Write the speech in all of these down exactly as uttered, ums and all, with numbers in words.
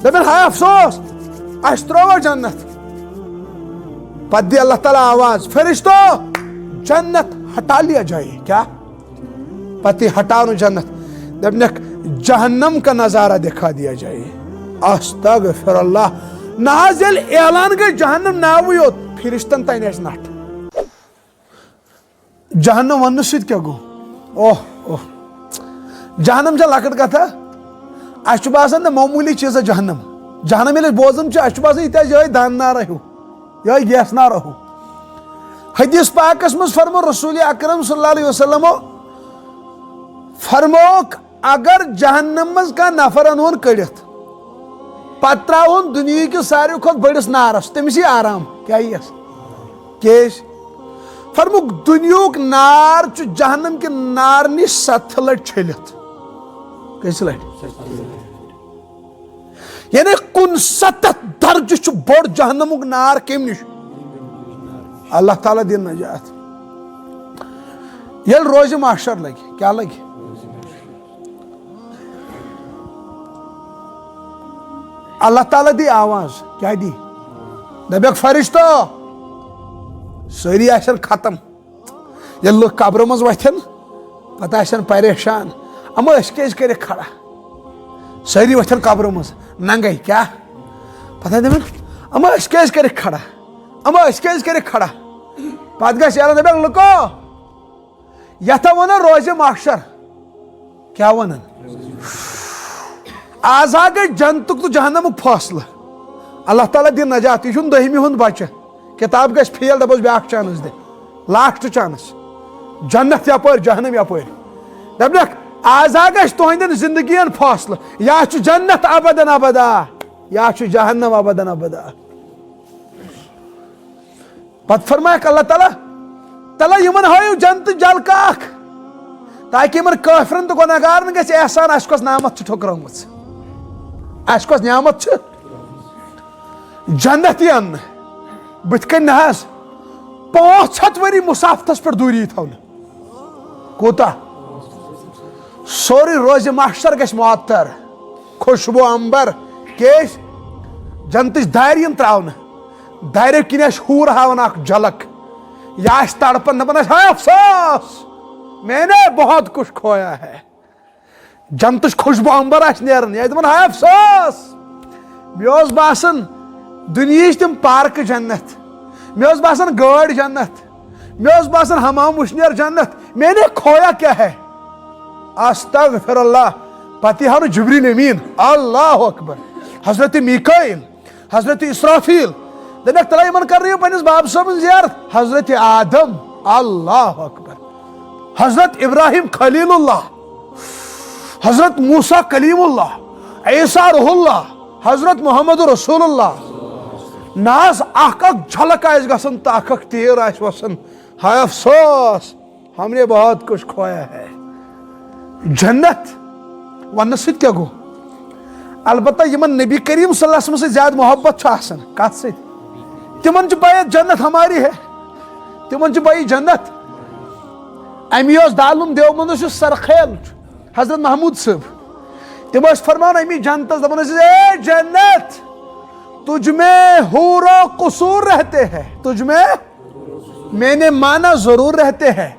دپن، ہاے افسوس، اسہِ ترٲوا جنت۔ پتہٕ دی اللہ تعالیٰ آواز، فرشتو، جنت ہٹا لیا جائے۔ کیا؟ پتہٕ ہٹاونہٕ جنت، دپنکھ، جہنم کا نظارہ دکھا دیا جائے۔ استغفر اللہ۔ نہ حظ، ییٚلہِ اعلان گٔے جہنم ناوٕے یوت، فرشتن تانۍ آسہِ نٹھ۔ جہنم وننہٕ سۭتۍ کیٛاہ گوٚو؟ اوہ، اوہ۔ جہنم چھےٚ لۄکٕٹ کتھا؟ اسہِ چھُ باسان نہ معموٗلی چیٖزا جہنم۔ جہنم ییٚلہِ أسۍ بوزان چھِ، اسہِ چھُ باسان یہِ تہِ آسہِ یِہوٚے دانہٕ نارا ہیوٗ، یِہوٚے گیس نارا ہیوٗ۔ حدیث پاکس منٛز فرموو رسول اکرم صلی اللہ علیہ وسلمو، فرمووُکھ، اگر جہنم منٛز کانٛہہ نفر انہون کٔڑِتھ، پتہٕ ترٛاوہون دُنیہٕکِس ساروی کھۄتہٕ بٔڑِس نارس، تٔمِس یی آرام۔ کیٛاہ یِیَس؟ کیٛازِ؟ فرمووُکھ، دُنیہُک نار چھُ جہنم کہِ نارٕ نِش ستھ لٹہِ چھٔلِتھ۔ کٔژِ لٹہِ؟ یعنی کُنسَتتھ درجہٕ چھُ بوٚڑ جہنمُک نار۔ کمہِ نِش؟ اللہ تعالیٰ دِن نجات۔ ییٚلہِ روزِ محشر لگہِ، کیٛاہ لگہِ؟ اللہ تعالیٰ دی آواز، کیٛاہ دی؟ دپیکھ، فرشتو، سٲری آسن ختم۔ ییٚلہِ لُکھ قبرٕ منٛز وۄتھن، پتہٕ آسن پریشان، اما أسۍ کیٛازِ کٔرِکھ کھڑا؟ سٲری وۄتھن قبرٕ منٛز ننگے، کیٛاہ؟ پتہٕ دپن، اما أسۍ کیٛازِ کٔرِکھ کھڑا؟ اما أسۍ کیٛازِ کٔرِکھ کھڑا؟ پتہٕ گژھِ اعلان، دپن، لُکو، یتھ ہا ونان روزِ محشر۔ کیٛاہ ونان؟ آز ہا گٔے جنتُک تہٕ جہنمُک فٲصلہٕ۔ اللہ تعالیٰ دِن نجات، یہِ چھُنہٕ دٔہمہِ ہُنٛد بچہٕ۔ کتاب گژھِ فیل، دپس بیٛاکھ chance دِ، last chance۔ جنت یپٲرۍ، جہنم یپٲرۍ۔ دپنکھ، آز ہا گژھِ تُہنٛدٮ۪ن زندگین فٲصلہٕ، یا چھُ جنت ابدن ابدا، یا چھُ جہنم ابدن ابدا۔ پتہٕ فرمایکھ اللہ تعالیٰ، تلہ یِمن ہٲیِو جنتٕچ جلکہٕ اکھ، تاکہ یِمن کٲفرن تہٕ گۄناہگارن گژھِ احسان، اسہِ کۄس نعمت چھِ ٹھُکرٲومٕژ، اسہِ کۄس نعمت چھِ۔ جنت یی اننہٕ۔ بٕتھِ کنہِ نہ حظ، پانٛژھ ہتھ ؤری مسافتس پٮ۪ٹھ دوٗری تھاونہٕ۔ کوٗتاہ؟ سورُے روزِ محشر گژھِ معطر، خوشبو عنبر، کیٛازِ؟ جنتٕچ دارِ یِن ترٛاونہٕ۔ داریو کِنۍ آسہِ حوٗر ہاوان اکھ جھلک۔ یہِ آسہِ تڑپان، دپان آسہِ، ہاے افسوس، میں نے بہت کچھ کھویا ہے۔ جنتٕچ خوشبو عنبر آسہِ نیران، یہِ آسہِ دپان، ہاے افسوس، مےٚ اوس باسان دُنیہٕچ تِم پارکہٕ جنت، مےٚ اوس باسان گٲڑۍ جنت، مےٚ اوس باسان حمام وٕشنیر جنت، میں نے کھویا کیا ہے؟ استغفر اللہ۔ پتہٕ یی ہاونہٕ جبریل امین، اللہ اکبر، حضرت میکائیل، حضرت اسرافیل۔ دپکھ، تلہ یِمن کرنٲیِو پننِس باب صٲبن زیارت۔ حضرت آدم، اللہ اکبر، حضرت ابراہیم خلیل اللہ، حضرت موسیٰ کلیم اللہ، عیسیٰ روح اللہ، حضرت محمد رسول اللہ۔ نہ حظ، اکھ اکھ جھلک آسہِ گژھان تہٕ اکھ اکھ تیر آسہِ وسان۔ ہاے افسوس، ہم نے بہت کچھ کھویا ہے۔ جنت وننہٕ سۭتۍ کیٛاہ گوٚو؟ البتہ یِمن نبی کریم صلی اللہ علیہ وسلم سۭتۍ زیادٕ محبت چھُ آسان، کتھ سۭتۍ؟ تِمن چھِ پَے، جنت ہماری ہے، تِمن چھِ پَے جنت۔ امی اوس دارالعلوم دیوبندس یُس سرخیل چھُ، حضرت محمود صٲب، تِم ٲسۍ فرماوان امی جنتس، دپان ٲسۍ، اے جنت، تجھ میں حور و قصور رہتے ہیں، تجھ میں، میں نے مانا ضرور رہتے ہیں،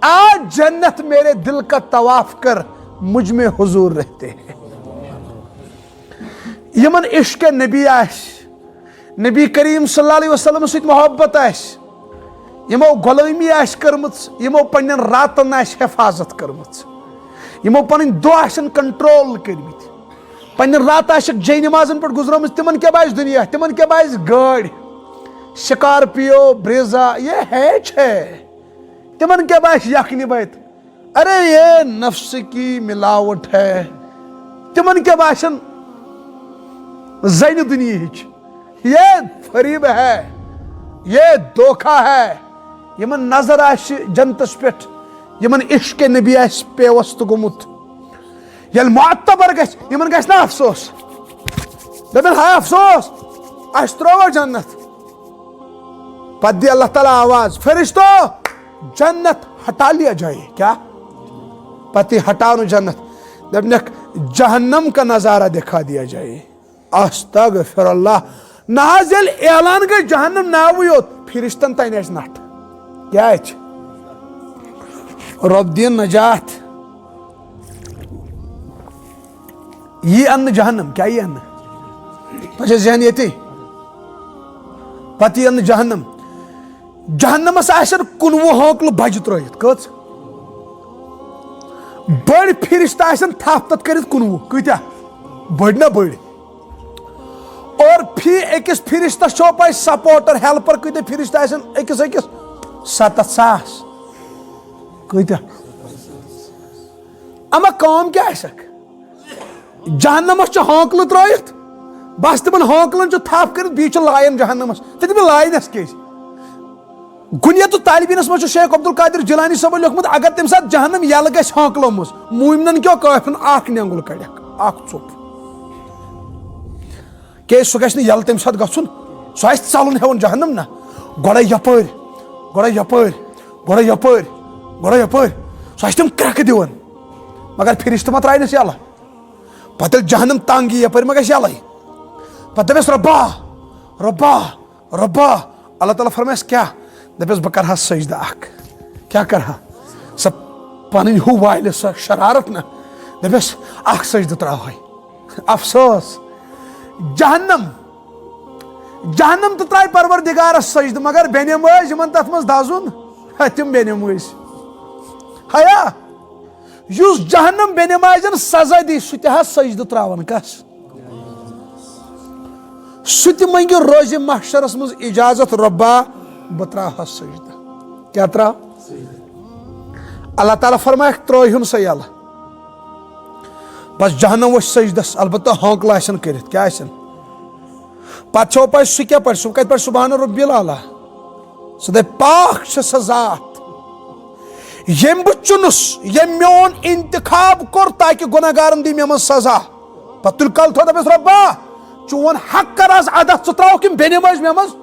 آج جنت میرے دل کا طواف کر، مجھ میں حضور رہتے ہیں۔ یِمن عشق نبی آسہِ، نبی کریم صلی اللہ علیہ وسلم سۭتۍ محبت آسہِ، یِمو غلٲمی آسہِ کٔرمٕژ، یِمو پننٮ۪ن راتن آسہِ حفاظت کٔرمٕژ، یِمو پنٕنۍ دۄہ آسن control کٔرمٕتۍ، پننہِ راتہٕ آسٮ۪کھ جے نمازن پٮ۪ٹھ گُزرٲمٕژ، تِمن کیٛاہ باسہِ دُنیا؟ تِمن کیٛاہ باسہِ گٲڑۍ، سکارپیو، بریزا، یہ ہے چھے؟ تِمن کیٛاہ باسہِ یکھنہِ بتہِ؟ ارے، یہ نفس کی ملاوٹ ہے۔ تِمن کیٛاہ باسن زنہِ دُنیہٕچ؟ یہ فریب ہے، یہ دھوکہ ہے۔ یِمن نظر آسہِ جنتس پٮ۪ٹھ، یِمن عشق نبی آسہِ پیوست گوٚمُت، ییٚلہِ معتبر گژھِ، یِمن گژھِ نہ افسوس؟ دپن، ہاے افسوس، اسہِ ترٲوا جنت؟ پتہٕ دی اللہ تعالیٰ آواز، فرشتو، جنت ہٹا لیا جائے۔ کیا؟ پتہٕ ہٹاونہٕ جنت، دپنکھ، جہنم کا نظارہ دکھا دیا جائے۔ استغفر اللہ۔ نہ حظ، ییٚلہِ اعلان گٔے جہنم ناوٕے یوت، فرشتن تانۍ آسہِ نٹھ۔ کیٛازِ؟ رۄب دِیِن نجات۔ یی اننہٕ جہنم، کیٛاہ یی اننہٕ؟ تۄہہِ چھا ذہن ییٚتی؟ پتہٕ یی اننہٕ جہنم۔ جہنمس آسن کُنوُہ ہٲنکلہٕ بجہِ ترٲیِتھ۔ کٔژ؟ بٔڑۍ فرشتہٕ آسن تھپھ تتھ کٔرِتھ کُنوُہ۔ کۭتیاہ؟ بٔڑۍ نا بٔڑۍ۔ اور فی أکِس فرشتس چھو پاے، سپورٹر، ہیلپر کۭتیاہ فرشتہٕ آسن أکِس أکِس؟ ستتھ ساس۔ کۭتیاہ؟ اما کٲم کیٛاہ آسٮ۪کھ؟ جہنمس چھِ ہٲنکلہٕ ترٲیِتھ، بس تِمن ہٲنکلن چھُ تھپھ کٔرِتھ، بیٚیہِ چھِ لایان جہنمس۔ تہٕ تِم لاینس کیٛازِ؟ غنیت الطالبینس منٛز چھُ شیخ عبدالقادر جیلانی صٲبن لیوٗکھمُت، اگر تمہِ ساتہٕ جہنم یلہٕ گژھِ ہٲنکلو منٛز، مومنن کیو کٲفرن اکھ نینگل کڑٮ۪کھ، اکھ ژوٚپ۔ کیٛازِ سُہ گژھِ نہٕ یلہٕ تمہِ ساتہٕ گژھُن، سُہ آسہِ ژلُن ہٮ۪وان جہنم نا، گۄڈے یپٲرۍ، گۄڈے یپٲرۍ، گۄڈے یپٲرۍ، گۄڈے یپٲرۍ، سُہ آسہِ تِم کرٛٮ۪کہٕ دِوان، مگر فرشتہٕ ما ترٛاونس یلہٕ؟ پتہٕ ییٚلہِ جہنم تنگ یی یپٲرۍ، ما گژھِ یلے؟ پتہٕ دپٮ۪س، "رۄبا، رۄبا، رۄبا۔" اللہ تعالیٰ فرمایس، "کیٛاہ؟" دپٮ۪س، "بہٕ کرٕ ہا سجدٕ اکھ۔" کیٛاہ کرٕ ہا؟ سۄ پنٕنۍ ہُہ والہِ، سۄ شرارت نہ۔ دپٮ۪س، "اکھ سجدٕ ترٛاوہے۔" افسوس، جہنم، جہنم تہٕ ترٛایہِ پروردگارس سجدٕ، مگر بے نمٲز یِمن تتھ منٛز دزُن، تِم بے نمٲز۔ ہیا، یُس جہنم بے نمازن سزا دی، سُہ تہِ حظ سجدٕ ترٛاوان۔ کس؟ سُہ تہِ منگہِ روزِ محشرس منٛز اجازت، "رۄبا، بہٕ ترٛاوہا سجدٕ۔" کیٛاہ ترٛاو؟ اللہ تعالیٰ فرمایکھ، ترٛٲوہُن سا یلہٕ۔ بس جہنم وۄتھِ سجدس، البتہ ہٲنکلہٕ آسن کٔرِتھ۔ کیٛاہ آسن؟ پتہٕ چھو پاے سُہ کیٛاہ پرِ؟ سُہ کتہِ پرِ سبحان ربی الاعلیٰ؟ سُہ دپہِ، "پاک چھِ سۄ ذات، ییٚمۍ بہٕ چُنُس، ییٚمۍ میون انتخاب کوٚر، تاکہِ گۄناہ گارن دی مےٚ منٛز سزا۔" پتہٕ تُلہِ کلہٕ تھوٚد، دپٮ۪س، "رۄبا، چون حق کر از ادا، ژٕ ترٛاوکھ یِم بے نمٲز مےٚ منٛز،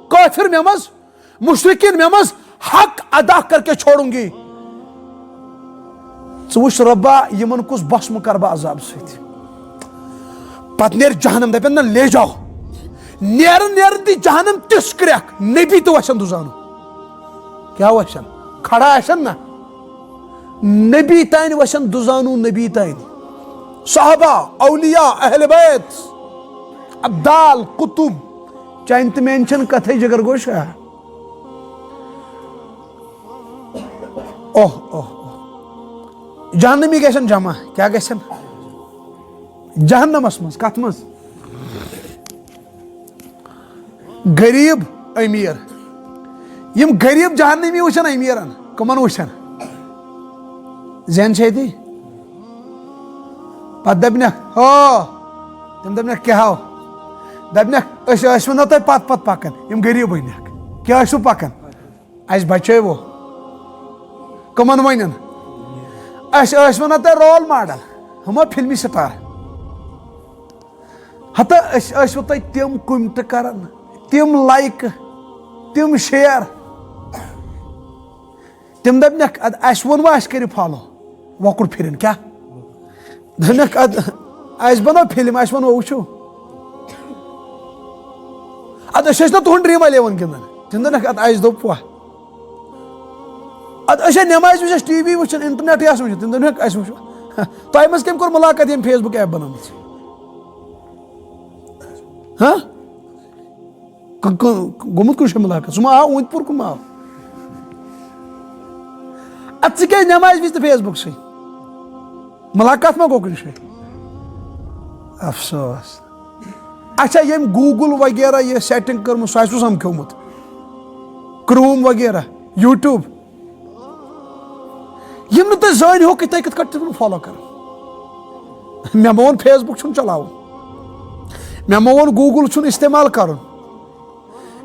کٲفر مےٚ منٛز، مشرکین مےٚ منٛز، حق ادا کر کے چھوڑوں گی۔" ژٕ وٕچھ رۄبا، یِمن کُس بسمہٕ کرٕ بہٕ عذاب سۭتۍ۔ پتہٕ نیرِ جہنم، دپن، "نہ، لے جاو۔" نیرن نیرن دی جہنم تِژھ کرٛٮ۪کھ، نبی تہِ وسن دُزانُن۔ کیٛاہ وسن؟ کھڑا آسن نہ۔ نبی تانۍ وسن دُزانُن، نبی تانۍ۔ صحابہ، اولیاء، اہل بیت، ابدال، قطب، چانہِ تہٕ میانہِ چھنہٕ کتھے، جگر گوشہ۔ اوہ، اوہ، اوہ۔ جہنمی گژھن جمع۔ کیٛاہ گژھن؟ جہنمس منٛز۔ کتھ منٛز؟ غریب، امیر۔ یِم غریب جہنمی وٕچھن امیرن، کمن وٕچھن؟ ذہن چھے تی؟ پتہٕ دپنکھ، "ہو۔" تِم دپنکھ، "کیٛاہ ہو؟" دپنکھ، "أسۍ ٲسۍ وٕ نہ تۄہہِ پتہٕ پتہٕ پکان، یِم غریب ؤنکھ، کیٛاہ ٲسِو پکان؟ اَسہِ بچٲوو۔" کٕمن ونن؟ "أسۍ ٲسۍ وٕ نہ تۄہہِ رول ماڈل، ہُمو فلمی سٹار۔ ہتہ أسۍ ٲسۍ وٕ تۄہہِ تِم کمنٹ کران، تِم لایکہٕ، تِم شیئر۔" تِم دپنکھ، "ادٕ اسہِ ووٚن وۄنۍ اسہِ کٔرِو فالو وۄکُر پھِرِن کیٛاہ؟" دوٚپنکھ، "ادٕ اسہِ بنٲو فلم، اسہِ ووٚن وۄنۍ وٕچھِو۔ ادٕ أسۍ ٲسۍ نہ تُہُنٛد ڈرٛیٖم الیوَن گِنٛدان۔" تِم دوٚپنکھ، "ادٕ اسہِ دوٚپ وۄنۍ۔ ادٕ أسۍ ہے نٮ۪مازِ وِزِ ٲسۍ ٹی وی وٕچھان، انٹرنیٹٕے آسان وٕچھان۔" تِم دوٚپنکھ، "اسہِ وٕچھِو۔" تۄہہِ منٛز کٔمۍ کوٚر مُلاقات ییٚمۍ فیس بُک ایپ بنٲومٕژ؟ ہاں؟ ک-، ک-، گوٚمُت کُنہِ جایہِ مُلاقات؟ سُہ ما آو أنٛدۍ پوٗر کُن ما آو؟ اَدٕ ژٕ کیٛازِ نٮ۪مازِ وِزِ تہٕ فیس بُک سٕے؟ مُلاقات ما گوٚو کُنہِ جایہِ؟ افسوس۔ اچھا، ییٚمۍ گوٗگل وغیرہ یہِ سیٹنگ کٔرمٕژ، سُہ آسہِ سُہ سمکھیومُت۔ کروم وغیرہ، یوٗٹیوب۔ یِم نہٕ تُہۍ زٲنۍ ہو، تُہۍ کِتھ کٲٹھۍ چھِو تِمن فالو کران؟ مےٚ ما ووٚن فیس بُک چھُنہٕ چلاوُن، مےٚ ما ووٚن گوٗگل چھُنہٕ استعمال کرُن۔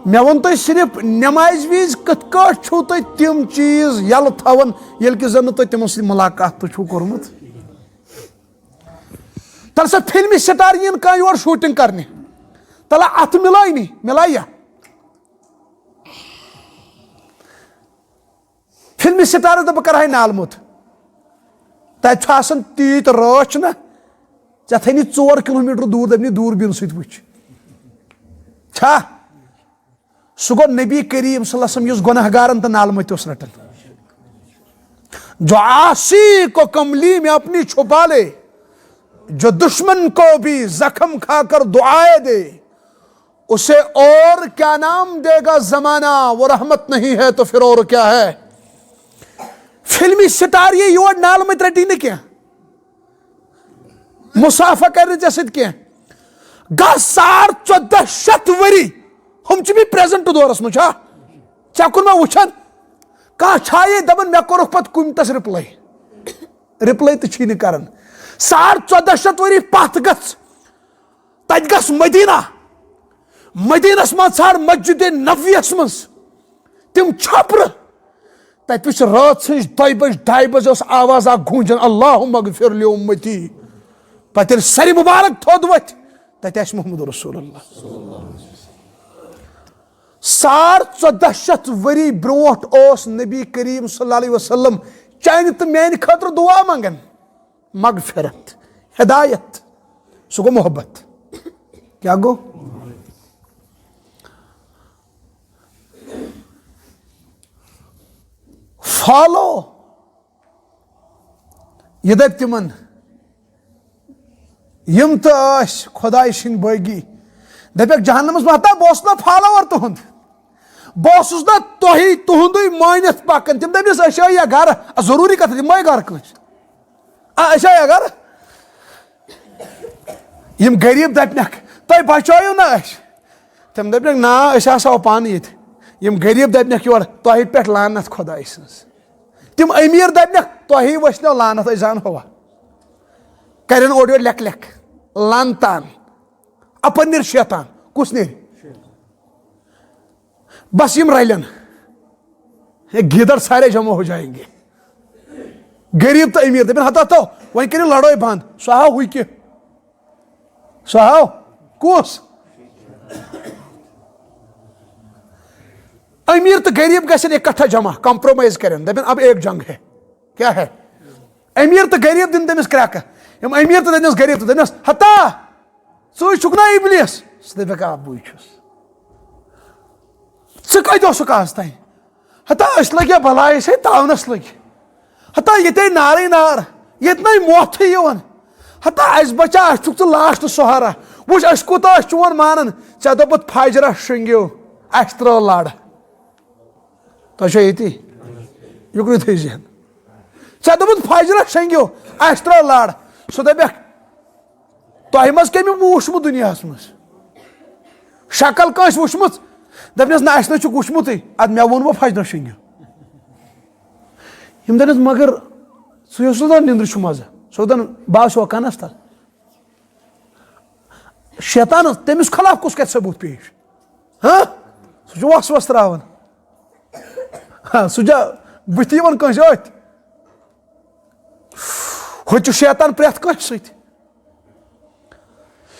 مےٚ ووٚن تۄہہِ صرف نٮ۪مازِ وِزِ کِتھ کٲٹھۍ چھِو تُہۍ تِم چیٖز یَلہٕ تھاوان، ییٚلہِ کہِ زَن نہٕ تُہۍ تِمن سۭتۍ مُلاقات تہِ چھُو کوٚرمُت۔ تَلہٕ سا فِلمہِ سٹار یِن کانٛہہ یور شوٗٹِنٛگ کرنہِ، تَلہٕ اَتھٕ مِلٲے نہٕ، مِلایہ۔ فِلمہِ سٹارَس دوٚپ، "بہٕ کَرٕ ہا نالہٕ موٚت۔" تَتہِ چھُ آسان تیٖتۍ رٲچھ نہ، ژےٚ تھٲینی ژور کلوٗمیٹر دوٗر، دٔپنی دوٗر بیٖن سۭتۍ وٕچھ۔ چھا؟ سُہ گوٚو نبی کریم صلی اللہ علیہ وسلم یُس گۄناہ گارن تہٕ نالہٕ مٔتۍ اوس رٹان۔ جو عاصی کو کملی میں اپنی چھپا لے، جو دشمن کو بھی زخم کھا کر دعائیں دے، اسے اور کیا نام دے گا زمانہ، وہ رحمت نہیں ہے تو پھر اور کیا ہے؟ فلمی سٹار یہِ یور نالہٕ مٔتۍ رٹی نہٕ کینٛہہ، مصافحہ کرِ نہٕ ژےٚ سۭتۍ کینٛہہ۔ گژھ ساڑ ژۄدہ شیٚتھ ؤری، ہُم چھِ بیٚیہِ پریزنٹ دورس منٛز، چھا؟ ژےٚ کُن ما وٕچھن؟ کانٛہہ چھا ییٚتہِ دپان مےٚ کوٚرُکھ پتہٕ کُمتس رِپلاے؟ رِپلاے تہِ چھی نہٕ کران۔ ساڑ ژۄدہ شیٚتھ ؤری پتھ گژھ، تتہِ گژھ مدینہ، مدینس منٛز ژھانڈ مسجد نبویس منٛز تِم چھپرٕ، تتہِ وٕچھ رٲژ ہٕنٛز دۄیہِ بجہِ، ڈاے بجہِ ٲس آواز اکھ گوٗنجان، اللہم اغفر لامتی۔ پتہٕ ییٚلہِ سرِ مبارک تھوٚد وۄتھِ، تتہِ آسہِ محمد رسول اللہ۔ ساڑ ژۄدہ شیٚتھ ؤری برونٹھ اوس نبی کریم صلی اللہ علیہ وسلم چانہِ تہٕ میانہِ خٲطرٕ دعا منگان، مغفرت، ہدایت۔ سُہ گوٚو محبت۔ کیٛاہ گوٚو؟ فالو۔ یہِ دَپہِ تِمن، یِم تہٕ ٲسۍ خۄداے سٕنٛدۍ بٲغی۔ دَپٮ۪کھ، جہنمس منٛز ہتا بہٕ اوسُس نا فالوور تُہُنٛد، بہٕ اوسُس نا تۄہی تُہُنٛدُے مٲنِتھ پکان۔ تِم دَپنس، أسۍ آے یا گرٕ، آ، ضروٗری کتھ، یِم آے گرٕ کٲنٛسہِ۔ آ، أسۍ آے یا گرٕ۔ یِم غریٖب دَپنکھ، تۄہہِ بچٲیِو نا أسۍ۔ تِم دَپنکھ، نا، أسۍ آسہو پانہٕ ییٚتہِ۔ یِم غریٖب دَپنکھ یورٕ، تۄہہِ پٮ۪ٹھ لعنت خۄداے سٕنٛز۔ تِم أمیٖر دَپنکھ، تۄہی وٕچھنو لعنت، أسۍ زانہوا۔ کرن اورٕ یورٕ لیکھ لیکھ، لعنتان، اپر نیر شیطان، کُس نیر؟ بس یِم رلن، ہے، گیدڑ سارے جمع ہو جائیں گے۔ غریب تہٕ أمیٖر دَپن، ہتا تو، وۄنۍ کٔرِو لڑٲے بنٛد۔ سُہ ہاو ہُہ کہِ، سُہ ہاو کُس؟ أمیٖر تہٕ غریب گژھن اکٹھا جمع، کمپرومائز کرن، دَپن، اب ایک جنگ ہے۔ کیا ہے؟ أمیٖر تہٕ غریب دِن تٔمِس کرٛٮ۪کہٕ۔ یِم أمیٖر تہٕ دٔپنس غریب تہٕ دٔپنس، ہتا، ژٕ چھُکھ نا ابلیس؟ سُہ دَپٮ۪کھ، آ، بٕے چھُس۔ ژٕ کَتہِ اوسُکھ آز تام؟ ہتا، أسۍ لٔگۍ یا بَلایہِ سۭتۍ تاونَس لٔگۍ۔ ہتا، ییٚتے نارٕے نار، ییٚتہِ نَے موتھٕے یِوان۔ ہتا، اَسہِ بَچا، اَسہِ چھُکھ ژٕ لاسٹ سہارا۔ وٕچھ، أسۍ کوٗتاہ ٲسۍ چون مانان۔ ژےٚ دوٚپُتھ، فجرا شۄنٛگِو، اَسہِ ترٛٲو لَڑ۔ تۄہہِ چھا ییٚتی؟ یُکنُے تھٲیِو ذہن۔ ژےٚ دوٚپُتھ، فجرا شۄنٛگِو، اَسہِ ترٛٲو لَڑ۔ سُہ دَپٮ۪کھ، تۄہہِ منٛز کٔمۍ وُچھمُت دُنیاہَس منٛز؟ شکل کٲنٛسہِ وٕچھمٕژ؟ دَپنَس، نہ، اَسہِ نہ چھُکھ وٕچھمُتٕے۔ اَدٕ مےٚ ووٚن وۄنۍ فجرا شۄنٛگِو۔ یِم دَپنَس، مگر ژٕ یُس نہٕ زَن نِندرِ چھُ مَزٕ، سُہ دَپان، بہٕ آسہٕ ہو کَنَس تَل۔ شیطانَس، تٔمِس خلاف کُس کَرِ ثبوٗت پیش؟ ہاں؟ سُہ چھُ وَس وَس ترٛاوان۔ ہاں، سُہ چھا بٕتھِ یِوان کٲنٛسہِ أتھۍ؟ ہُتہِ چھُ شیطان پرٛٮ۪تھ کٲنٛسہِ سۭتۍ۔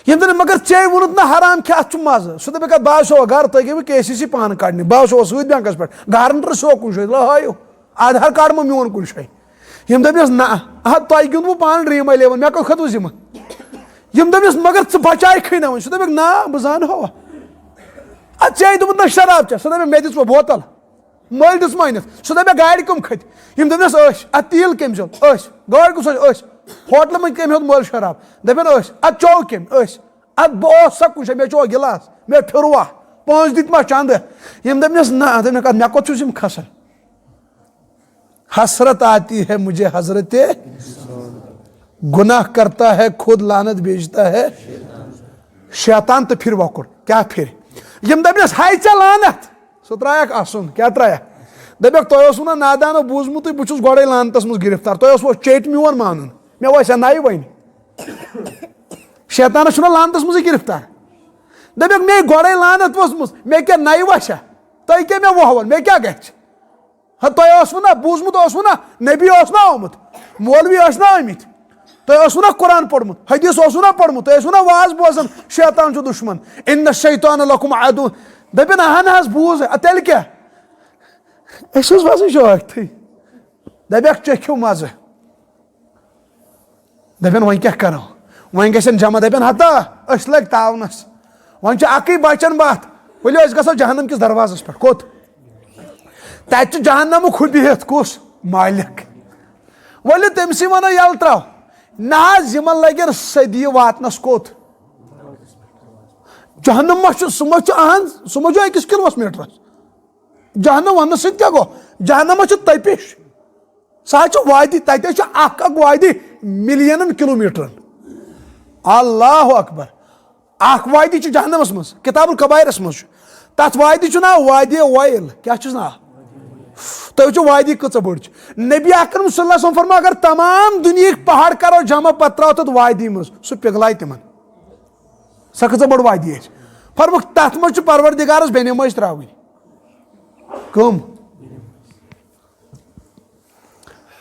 ییٚمہِ دۄہ مگر ژےٚ ووٚنُتھ نہ حرام کھےٚ، اَتھ چھُ مَزٕ، سُہ دَپہِ، بہٕ آسو گَرٕ، تُہۍ گٔیوٕ کے سی سی پانہٕ کَڑنہِ، بہٕ آسو سۭتۍ بٮ۪نٛکَس پٮ۪ٹھ، گارنٹر سُہ کُنہِ جایہِ، لہٲیِو، آدھار کارڈ مہ میون کُنہِ جایہِ۔ یِم دَپنَس، نہ، اَہَن تۄہہِ گیُنٛدوٕ پانہٕ ڈرٛیٖم الیون، مےٚ کَتہِ کھٔژوٕ ذِمہٕ؟ یِم دَپنَس، مگر ژٕ بَچایکھٕے نہ وۄنۍ۔ سُہ دَپٮ۪کھ، نہ، بہٕ زانہو۔ اَدٕ ژےٚ دوٚپُتھ نہ شراب چےٚ، سُہ دَپٮ۪کھ، مےٚ دِژ وۄنۍ بوتل۔ مٔلۍ دِژ مٲنِتھ۔ سُہ دَپہِ، گاڑِ کٕم کھٔتۍ؟ یِم دٔپنَس، أسۍ۔ اَتھ تیٖل کٔمۍ زیوٗٹھ؟ أسۍ۔ گٲڑۍ کُس چھِ؟ أسۍ۔ ہوٹلہٕ منٛز کٔمۍ ہیوٚت مٔلۍ شراب؟ دَپن، أسۍ۔ اَدٕ چوٚو کٔمۍ؟ أسۍ۔ اَدٕ بہٕ اوسا کُنہِ جایہِ؟ مےٚ چوٚو گِلاس، مےٚ پھِروہ، پونٛسہٕ دِتۍ ما چندٕ؟ یِم دٔپنَس، نہ۔ دٔپنَکھ، اَدٕ مےٚ کوٚت چھُس یِم کھسان؟ حسرت آتی ہے مجھے حضرت، گناہ کرتا ہے خود، لعنت بھیجتا ہے شیطان۔ تہٕ پھِر وۄکُر۔ کیٛاہ پھِرِ؟ یِم دٔپنَس، ہاے ژےٚ لعنت۔ سُہ ترٛایَکھ اَسُن۔ کیٛاہ ترٛایَکھ؟ دَپٮ۪کھ، تۄہہِ اوسوُ نہ نادانو بوٗزمُتُے، بہٕ چھُس گۄڈَے لعنتَس منٛز گِرفتار۔ تۄہہِ اوسوُ چیٚٹۍ میون مانُن؟ مےٚ وَسیا نَیہِ وۄنۍ؟ شیطانَس چھُنہ لعنتَس منٛزٕے گِرفتار۔ دَپٮ۪کھ، مےٚ گۄڈَے لعنت ؤژھمٕژ، مےٚ کیٛاہ نَیہِ وَسیا؟ تۄہہِ کیٛاہ مےٚ وۄہوَن؟ مےٚ کیٛاہ گژھِ؟ ہا، تۄہہِ اوسوُ نہ بوٗزمُت، اوسوُ نہ نبی اوس نہ آمُت، مولوی ٲسۍ نہ آمٕتۍ؟ تۄہہِ اوسوُ نہ قرآن پوٚرمُت، حدیث اوسوُ نہ پوٚرمُت، تۄہہِ ٲسوُ نہ واز بوزان، شیطان چھُ دُشمن، ان الشیطان لکم عدو۔ دٔپِن، اہن حظ بوٗز، اَدٕ تیٚلہِ کیٛاہ؟ أسۍ حظ وَسان شوق تھٕے۔ دَپٮ۪کھ، چٔکھِو مَزٕ۔ دَپٮ۪ن، وۄنۍ کیٛاہ کَرو؟ وۄنۍ گژھن جمع، دپن ہتا أسۍ لٔگۍ تاونس، وۄنۍ چھِ اکٕے بچن بتھ، ؤلِو أسۍ گژھو جہنم کِس دروازس پٮ۪ٹھ۔ کوٚت؟ تتہِ چھُ جہنمُک ہُہ بِہِتھ، کُس؟ مالک۔ ؤلِو تٔمسٕے ونو یلہٕ تراو۔ نہ حظ، یِمن لگن صدی واتنس کوٚت؟ جہنم ما چھُ، سُہ ما چھُ اہن، سُہ ما چھُ أکِس کلوس میٹرس؟ جہنم وننہٕ سۭتۍ کیٛاہ گوٚو؟ جہنم حظ چھُ تٔپِش۔ سُہ حظ چھُ وادی، تَتہِ حظ چھُ اکھ اکھ وادی ملینن کلومیٹرن۔ اللہ اکبر۔ اکھ وادی چھُ جہنمس منٛز، کتاب الکبائرس منٛز چھُ۔ تتھ وادی چھُ ناو وادی ویل۔ کیٛاہ چھُس ناو؟ تُہۍ وٕچھِو وادی کۭژاہ بٔڑ چھِ۔ نبی اکرم صلی اللہ علیہ وسلم فرموو، اگر تمام دُنیہٕکۍ پہاڑ کرو جمع، پتہٕ ترٛاوو تتھ وادی منٛز، سُہ پِگلایہِ تِمن۔ سۄ کۭژاہ بٔڑ وادی آسہِ؟ فرمووُکھ، تَتھ منٛز چھُ پروردگارَس بے نمٲز ترٛاوٕنۍ۔ کٕم؟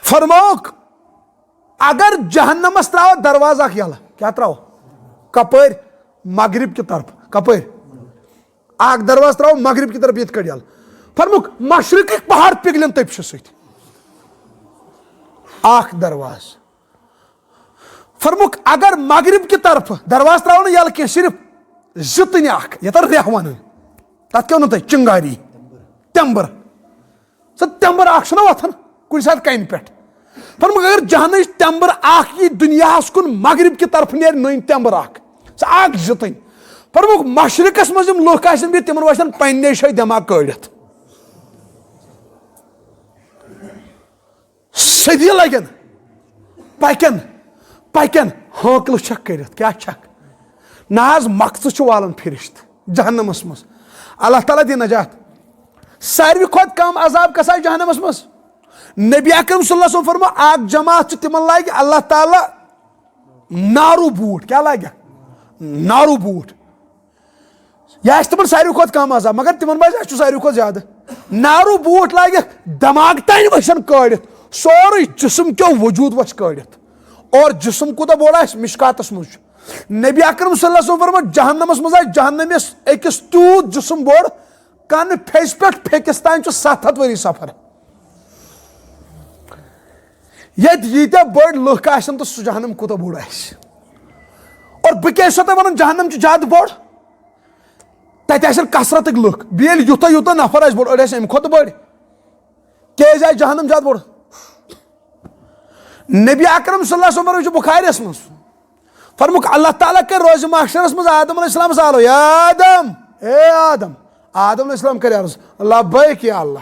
فرمووُکھ، اگر جہنمس ترٛاوو دروازٕ اکھ یَلہٕ، کیٛاہ ترٛاوو؟ کپٲرۍ؟ مغرب کہِ طرفہٕ۔ کپٲرۍ؟ اکھ دروازٕ ترٛاوو مغرب کہِ طرفہٕ یِتھ کٲٹھۍ یَلہٕ۔ فرمووُکھ، مشرقٕکۍ پہاڑ پِگلن تٔپشہِ سۭتۍ۔ اکھ دروازٕ۔ فرمووُکھ، اگر مغرب کہِ طرفہٕ دروازٕ ترٛاوو نہٕ یَلہٕ کینٛہہ، صرف زِتٕنۍ اکھ، یَتھ ریٚہہ وَنان، تَتھ کیٛاہ وَنو تُہۍ؟ چِنگاری، تٮ۪مبٕر۔ سۄ تٮ۪مبٕر اکھ چھُنہ وۄتھان کُنہِ ساتہٕ کَنہِ پٮ۪ٹھ۔ فرمووُکھ، اگر جہنٕچ تٮ۪مبٕر اکھ یی دُنیاہَس کُن مغرب کہِ طرفہٕ نیرِ نٔنۍ تٮ۪مبٕر اکھ، سۄ اکھ زِتٕنۍ۔ فرمووُکھ، مشرقس منٛز یِم لُکھ آسن بِہِتھ، تِمن وَسن پننہِ جایہِ دٮ۪ماغ کٲڑِتھ۔ صدی لگن، پکن، پکن، ہٲنکلہٕ چھکھ کٔرِتھ۔ کیٛاہ چھکھ؟ نہ حظ، مکژٕ چھُ والان فرشتہٕ جہنمس منٛز۔ اللہ تعالیٰ دِ نجات۔ ساروی کھۄتہٕ کم عذاب کس آسہِ جہنمس منٛز؟ نبی اکرم صلی اللہ علیہ وسلم فرموو، اکھ جماعت چھِ، تِمن لاگہِ اللہ تعالیٰ نارو بوٗٹھ۔ کیٛاہ لاگہِ؟ نارو بوٗٹھ۔ یہِ آسہِ تِمن ساروی کھۄتہٕ کم عذاب، مگر تِمن منٛز آسہِ سُہ ساروی کھۄتہٕ زیادٕ۔ نارو بوٗٹھ لٲگِتھ، دٮ۪ماغ تانۍ وَسن کٲڑِتھ، سورُے جسم کیو وجوٗد وَسہِ کٲڑِتھ۔ اور جسم کوٗتاہ بوٚڑ آسہِ، مشکاتس منٛز چھُ۔ نبی اکرم صلی اللہ علیہ وسلم فرموو، جہنمس منٛز آسہِ جہنمس أکِس تیوٗت جسم بوٚڑ، کنہٕ پھیٚسہِ پٮ۪ٹھ پھیٚکِس تانۍ چھُ ستھ ہتھ ؤری سفر۔ ییٚتہِ ییٖتیٛاہ بٔڑۍ لُکھ آسن تہٕ سُہ جہنم کوٗتاہ بوٚڑ آسہِ۔ اور بہٕ کیٛازِ چھُسو تۄہہِ ونان جہنم چھُ زیادٕ بوٚڑ؟ تتہِ آسن کثرتٕکۍ لُکھ، بیٚیہِ ییٚلہِ یوٗتاہ یوٗتاہ نفر آسہِ بوٚڑ، أڑۍ آسہِ امہِ کھۄتہٕ بٔڑۍ۔ کیٛازِ آسہِ جہنم زیادٕ بوٚڑ؟ نبی اکرم صلی اللہ علیہ وسلم چھُ بخاریس منٛز۔ فرمووُکھ، اللہ تعالیٰ کَرِ روزِ محشرس منٛز آدم علیہ السلام سوال، یا آدم، اے آدم۔ آدم علیہ السلام کَرِ عرض، لبیک یا اللہ۔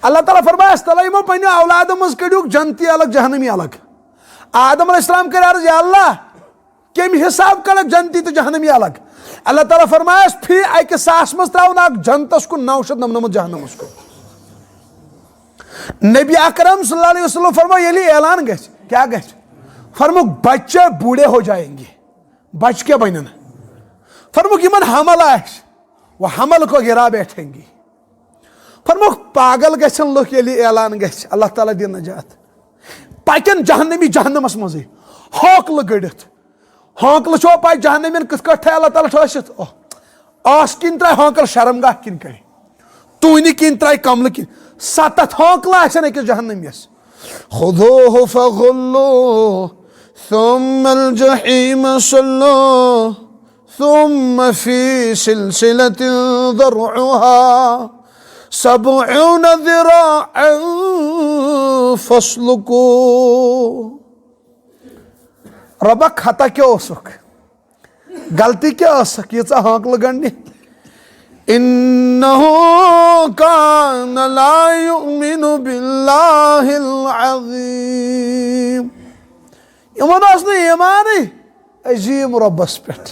اللہ تعالیٰ فرمایس، تَلے یِمو پننہِ اولادٕ منٛز کٔڑِوکھ جنتی الگ، جہنمی الگ۔ آدم علیہ السلام کَرِ عرض، یا اللہ، کَمہِ حساب کَڑکھ جنتی تہٕ جہنمی الگ؟ اللہ تعالیٰ فرمایس، فی اَکہِ ساس منٛز ترٛاوُن اکھ جنتس کُن، نو شیٚتھ نمنمتھ جہنمس کُن۔ نبی اکرم صلی اللہ علیہ وسلم فرموو، ییٚلہِ اعلان گژھِ، کیٛاہ گژھِ؟ فرمووُکھ، بچے بوڑھے ہو جائیں گے۔ بچہٕ کیٛاہ بنن؟ فرمووُکھ، یِمن حمل آسہِ، وہ حمل کو گرا بیٹھیں گے۔ فرمووُکھ، پاگل گژھن لُکھ، ییٚلہِ یہِ اعلان گژھِ، اللہ تعالیٰ دِن نجات۔ پکن جہنمی جہنمس منٛزٕے، ہٲنکلہٕ گٔڑِتھ۔ ہٲنکلہٕ چھو پاے جہنمین کِتھ کٲٹھۍ تھایہِ اللہ تعالیٰ ٹھٲسِتھ؟ اوہ، آس کِنۍ ترٛایہِ ہٲنکل شرم گاہ کِنۍ کڑِ، توٗنہِ کِنۍ ترٛایہِ کملہٕ کِنۍ۔ ستتھ ہٲنکلہٕ آسن أکِس جہنمیس۔ خذوه فغلوه ثم الجحيم صلوه ثم في سلسلة ذرعها سبعون ذراعا فاسلكوه۔ رۄبا، خطا کیٛاہ اوسُکھ؟ غلطی کیٛاہ ٲسٕکھ ییٖژاہ ہٲنکلہٕ گنڈنہِ؟ إنه كان لا يؤمن بالله العظيم۔ یِمن اوس نہٕ ایمانٕے عظیٖم رۄبس پٮ۪ٹھ۔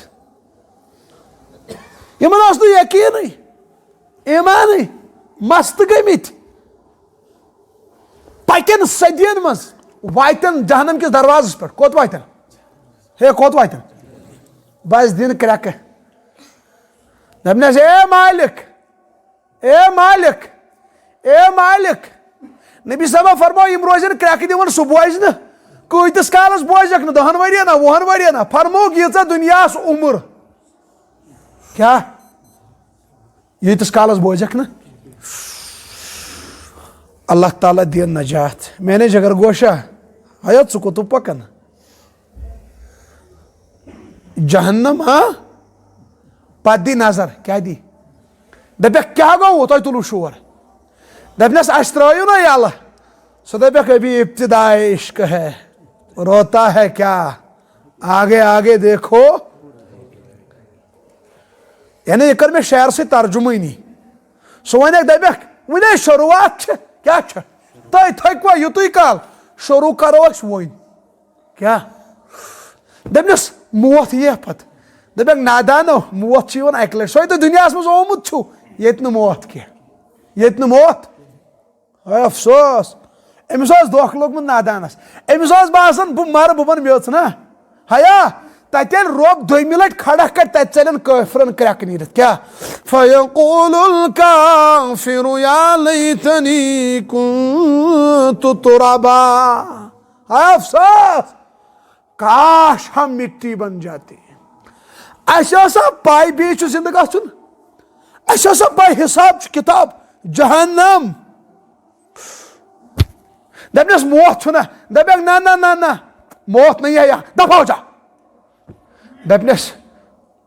یِمن اوس نہٕ یقیٖنٕے، ایمانٕے، مست گٔمٕتۍ۔ پکن صدین منٛز واتن جہنم کِس دروازس پٮ۪ٹھ۔ کوٚت واتن؟ ہے، کوٚت واتن؟ بس دِن کرٛٮ۪کہٕ۔ دپنس، اے مالک، اے مالک، اے مالک۔ نبی صٲبہ فرموو، یِم روزن کرٛٮ۪کہٕ دِوان، سُہ بوزِ نہٕ۔ کۭتِس کالس بوزکھ نہٕ؟ دہن ؤرین ہا، وُہن ؤرین ہا؟ فرمووُکھ، ییٖژاہ دُنیاہس عمر۔ کیٛاہ؟ ییٖتِس کالس بوزکھ نہٕ۔ اللہ تعالیٰ دِیِن نجات۔ میانے جگر گوشا، ہیا ژٕ کوٚت پکان؟ جہنم، ہاں؟ پتہٕ دی نظر، کیٛاہ دی؟ دپکھ، کیٛاہ گوٚو؟ تۄہہِ تُلوٕ شور۔ دپنس، اسہِ ترٲیِو نا یلہٕ۔ سُہ دپکھ، ابھی ابتدائے عشق ہے، روتا ہے کیا، آگے آگے دیکھو۔ یعنی، یہِ کٔر مےٚ شعر سۭتۍ ترجمٲنی۔ سُہ ونکھ، دپکھ، وُنے شروعات چھِ، کیٛاہ چھِ؟ تُہۍ تھٔکوا یُتُے کال؟ شروع کرو أسۍ وۄنۍ۔ کیٛاہ؟ دپنس، موت ییہِ پتہٕ۔ دپکھ، نادانو، موت چھُ یِوان اکہِ لٹہِ۔ سۄے تُہۍ دُنیاہس منٛز آمُت چھُو، ییٚتہِ نہٕ موت کینٛہہ۔ ییٚتہِ نہٕ موت۔ ہے افسوس، أمِس اوس دھوکہٕ لوٚگمُت نادانس۔ أمِس اوس باسان، بہٕ مرٕ، بہٕ بنہٕ میٚژ نا۔ ہیا، تتہِ ییٚلہِ رۄب دوٚیمہِ لٹہِ کھڑا کرِ، تتہِ ژلن کٲفرن کرٛٮ۪کہٕ نیٖرِتھ۔ کیٛاہ؟ فیقول الکافر یا لیتنی کنت ترابا۔ ہے افسوس، کاش ہم مٹی بن جاتے۔ اسہِ ٲسا پاے بیٚیہِ چھُ زندٕ گژھُن؟ اسہِ ٲسا پاے حساب چھُ کتاب، جہنم؟ دپنس، موت چھُنہ۔ دپکھ، نہ نہ نہ نہ، موت نہیں ہے یہاں، دفع ہو جا۔ دپنس،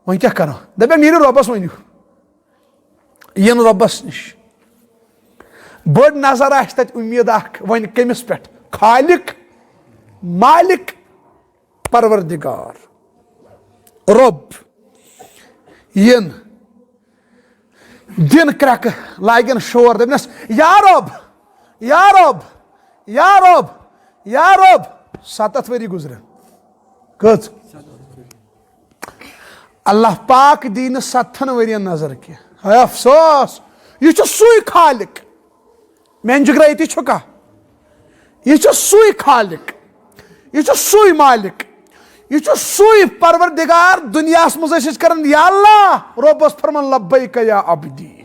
وۄنۍ کیٛاہ کرو؟ دپکھ، نیٖرِو رۄبس ؤنِو۔ یِن رۄبس نِش۔ بٔڑ نظر آسہِ تتہِ، اُمید اکھ، وۄنۍ کٔمِس پٮ۪ٹھ؟ خالق، مالک، پروردگار، رۄب۔ یِن، دِن کرٛٮ۪کہٕ، لاگن شور، دپنس، یا رۄب، یا رۄب، یا رۄب، یا رۄب۔ ستتھ ؤری گُزرن۔ کٔژ؟ اللہ پاک دی نہٕ ستتھن ؤرین نظر کینٛہہ۔ ہے افسوس، یہِ چھُ سُے خالق۔ میانہِ جگرا، ییٚتی چھُ کانٛہہ؟ یہِ چھُ سُے خالق، یہِ چھُ سُے مالک، یہِ چھُ سُے پروردگار۔ دُنیاہس منٛز ٲسۍ أسۍ کران، یا اللہ، رۄبس فرمان، لبیک یا عبدی۔